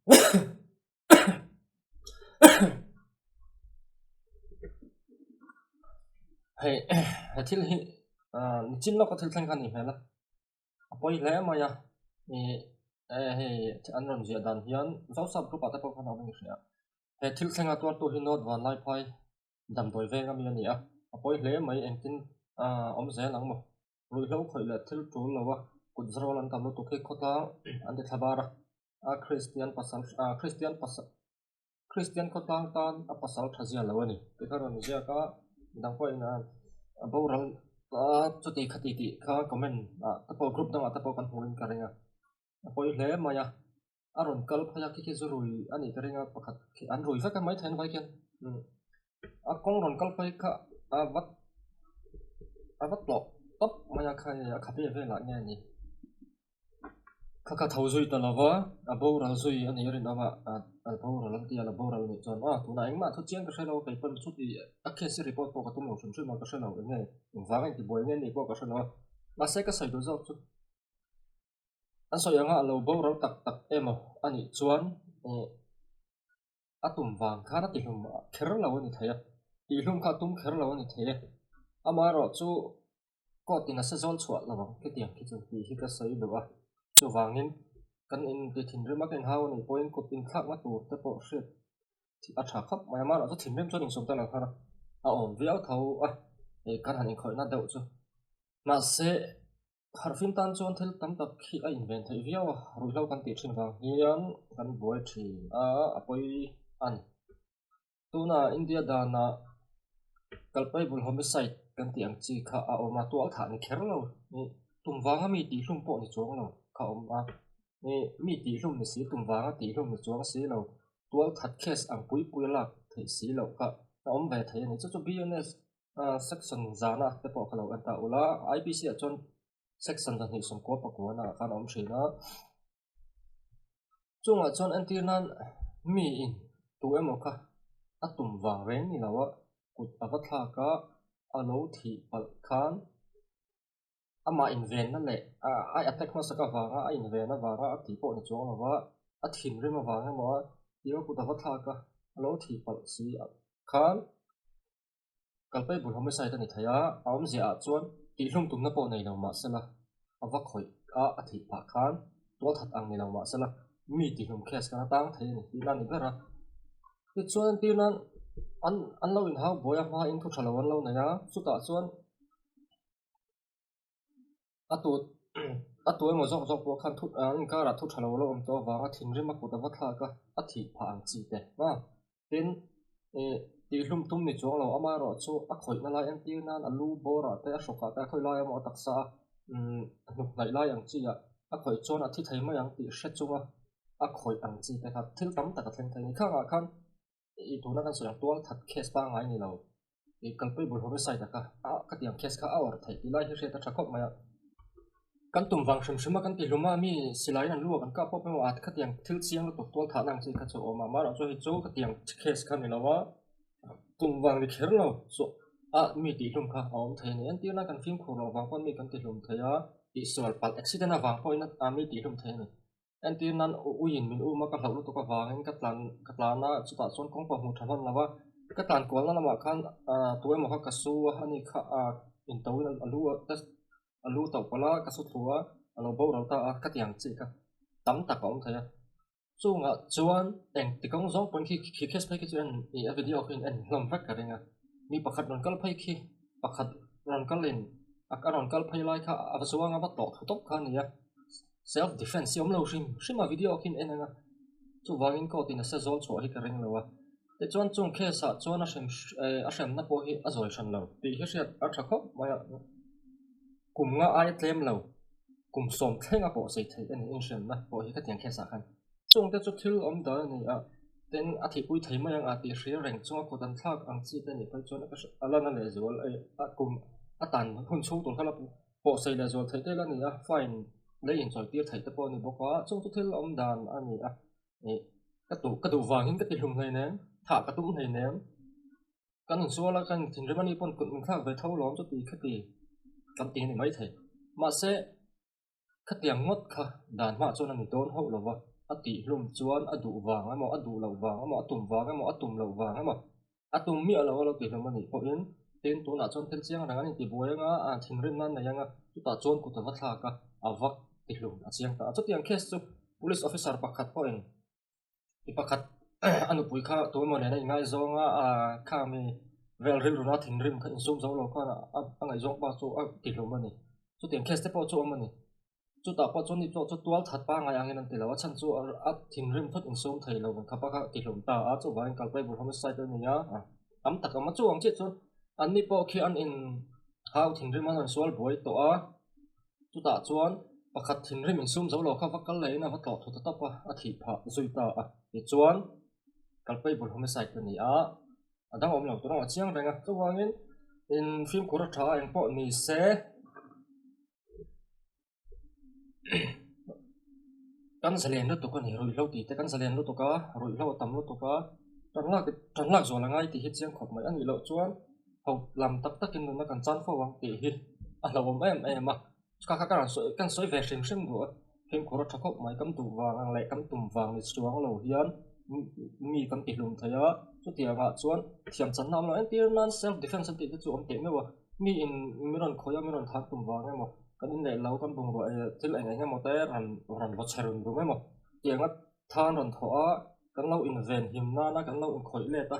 Hei he thil hi ah nichin lawka thil thleng kha a nih hmel a a pawi hle mai a ih hei an rawn ziah dan hian zosap group ah te pawh khan a awm a ni hria he thil thlenga tuartu hi north vanlaiphai damdawi veng ami a ni a a pawi hle mai engtin ah awm zel ang maw. Ruihhlo khawih leh thil tul lo a kut zarawl an tam lutuk hi khawtlang an ti thla bar a, a Kristian pasal a Kristian pasal Kristian khawtlang tan a pasal tha zia lo a ni tih kha rawn ziak a, midang pawhin a boral a chuti khati tih kha comment ah te pawh group dangah te pawh kan hmuhin ka ring a, a pawi hle mai a, a rawn kal phei a khi khi zu rui a nih ka ring a pakhat khi an rui vek a maithei an vai khian a kawng rawn kal phei kha a vat a va tlawh tawp mai a kha hei a khabe velah nge a ni kha kha tho zui ta lova a boral zui a nih a rinawm a a boral an ti a la boral a nih chuan aw tunah engmah thu chiang ka hre lo kei pawn chuti a case hi report pawh ka tum lo hrim hrim a ka hre lo eng nge engvang a intibuai nge anih pawh ka hre lo a mahse ka sawi duh zawk chu. An sawi anga a lo boral tak tak emaw a nih chuan ih a tum vang khan a tihlum kher lo a ni thei a, tihlum kha a tum kher lo a ni thei e. Amaherawh chu court in a se zawl chhuah lo ang khitiang khi chu tih hi ka sawi duh a, chuvangin kan in ti thinrim a ka inhau a nih pawhin kut inthlakna tur te pawh hriat a tha khawp mai a, amaherawh chu thinrim chuan insum ta lo khan a awm viau tho a, ih kan han inkhawihna deuh chu. Mahse. Harhfim tan chuan thil tam tak hi a inven theih viau a, ruihhlo kan tih thin vang hian kan buai thin a, a pawi a ni. Tuna India danah culpable homicide kan tih ang chi kha a awm a, tual thah ni kher lo, tum vanga mi tihhlum pawh ni chuang lo kha a awm a, mi tihhlum ni si, tum vanga tihhlum ni chuang si lo, tual that case ang pui pui a lak theih si loh kha a awm ve thei a ni. Chu chu BNS Section zana te pawh ka lo en ta ula, IPC ah chuan section zahnih sawmkua pakua naah khan a awm thin a. Chungah chuan entir nan mi in tu emaw kha a tum vang reng ni lo a, kut a va thlak a, a lo thih palh khan amah invenna leh a attack hmasak avanga a inven avanga a tih pawh ni chuang lo va, a thinrim avang emaw a tia kut a va thlak a, a lo thih palh si khan. Kalpei bul homicide a ni thei a, a awmzia ah chuan tihhlum tumna pawh nei lo mahsela a va khawih a a theih phah khan tualthat ang ni lo mahsela mi tihhlum case khan a tang thei a ni tihna a ni ber a. Tichuan entir nan an an lo inhau buai a hmain thu tha lo an lo nei a, chutah chuan a tu a tu emaw zawk zawk pawh khan thu an inkarah thu tha lo lo awm tawh avanga thinrim a kut a va thlak a, a thih phah ang chi te a tin ih tihhlum tum ni chuang lo amaherawh chu a khawihna lai entir nan a lu bawrah te a hrawkah te a khawi lai emaw a taksa a umm hnuk hnaih lai ang chi ah a khawih chuan a thi thei mai ang tih hre chunga a khawih ang chi te kha thil tam tak a thleng thei a ni khangah khan ih tuna kan sawi ang tual that case pangngai ni lo ih kalpui bul homicide a kha a ka tih ang case kha a awrh theih tih lai hi hriat a tha khawp mai a kan tum vang hrim hrim a kan tihlum a mi silai in an lu a kan kap pawp emaw at khatiang thil chiang lutuk tual thahna ang chi kha chu a awm a amaherawh chu hei chu ka tih ang case kha ni lo a tum vang ni kher lo chu a mi tihlum kha a awm thei a ni entirna kan fimkhur loh vang pawn mi kan tihlum thei a tihsual palh accident avang pawhin a mi tihlum thei a ni. Entir nan uiin min um a, ka hlauh lutuk avangin ka tlan ka tlan a, chutah chuan kawng pawh hmuh tha hman lo va, ka tlan kualna lamah khan ah tu emaw kha ka su a, ani kha ah in to in a lu a a lu tauh palh a, ka su thlu a, a lo boral ta a, ka ti ang chi kha tam tak a awm thei a, chungah chuan eng ti kawng zawng pawhin khi khi case phei khi chu en ih a video khi en hlawm vek ka ring a, mi pakhat rawn kal phei khi pakhat rawn kal in a rawn kal phei lai kha a va chuang a va tawh thu tawp kha a ni a. Self defense hi awm lo hrim hrim a video khi en anga chuvangin court in a se zawl chhuah hi ka ring lo a tichuan chung case ah chuan a hrem a hremna pawh hi a zawi hran lo tih hi hriat a tha khawp mai a kum nga aia tlem lo kum sawm thleng a pawh sei theih a ni inhremna pawh hi khatiang case ah khan chung te chu thil awm dan a ni a tin a thihpui thei mai ang a tih hria reng chunga kut an thlak ang chi te nih phei chuan a lan a leh zual a kum a tan hun chhung tur kha la Pawh sei leh zual theih te la ni a, fine lei inchawi tir theih te pawh a ni bawk a, chung chu thil awm dan a ni a, ih ka duh ka duh vangin ka ti hlum hleinem, thah ka tum hleinem, kan insual a kan inthinrim a nih pawn kut min thlak ve tho lawm chu ti khati kan ti a ni maithei, mahse khatiang ngawt kha dan hmah chuan a ni dawn hauh lo va. a tihhlum chuan a duh vang emaw, a duh loh vang emaw, a tum vang emaw, a tum loh vang emaw, a tum miah lo a lo tihhlum a nih pawhin tin tunah chuan thil chiang reng an intibuai anga, a thinrimna an nei anga, chutah chuan kut a va thlak a, a va tihlum a chiang ta a. Chutiang case chu police officer pakhat pawhin mi pakhat a nupui kha tu emaw nen a inngaizawng a, kha mi vel rilruna thinrim kha insum zo lo khan a ngaihzawng pa chu a tihlum a ni. Chutiang case te pawh chu a awm a ni. Chutah pawh chuan ni pawh chu tual that pangngai angin an ti lo a, chhan chu a thinrim thut insum thei lo ang khapa kha tihlum ta a, chuvangin culpable homicide a ni a, tam tak awm a. Chu ang chiah chuan anni pawh khi an in hau thinrim an rawn sual buai tawh a, chutah chuan pakhat thinrim insum zo lo kha va kal leh in a va tlawh thut ta tawp a, a thih phah zui ta a. Tichuan culpable homicide a ni a, a dang awm lo tur a chiang reng a, chuvangin in fimkhur a tha a engpawh ni se. Kan zalen lutuk a ni, ruihhlo tih te kan zalen lutuk a, ruihhlo a tam lutuk a, tan lak tan lak zual a ngai tih hi chiang khawp mai a nih loh chuan ho lam tak takin nunna kan chan fo ang tih hi a hlauhawm em em a, kha kha ka rawn sawi kan sawi ve hrim hrim duh a, fimkhur a tha khawp mai kan duh vang ang leh kan tum vang ni chuang lo hian mi kan ti hlum thei a, chutiang ah chuan thiam channa awm lo entir nan self defence an tih te chu awm teh meuh a. Mi in mi rawn khawi a, mi rawn than tum vang emaw, kan in leh lo, kan bungrua eh thil eng eng emaw te rawn rawn vaw chhe run rum emaw tianga than rawn thawh a, kan lo inven him nana kan lo inkhawih let a.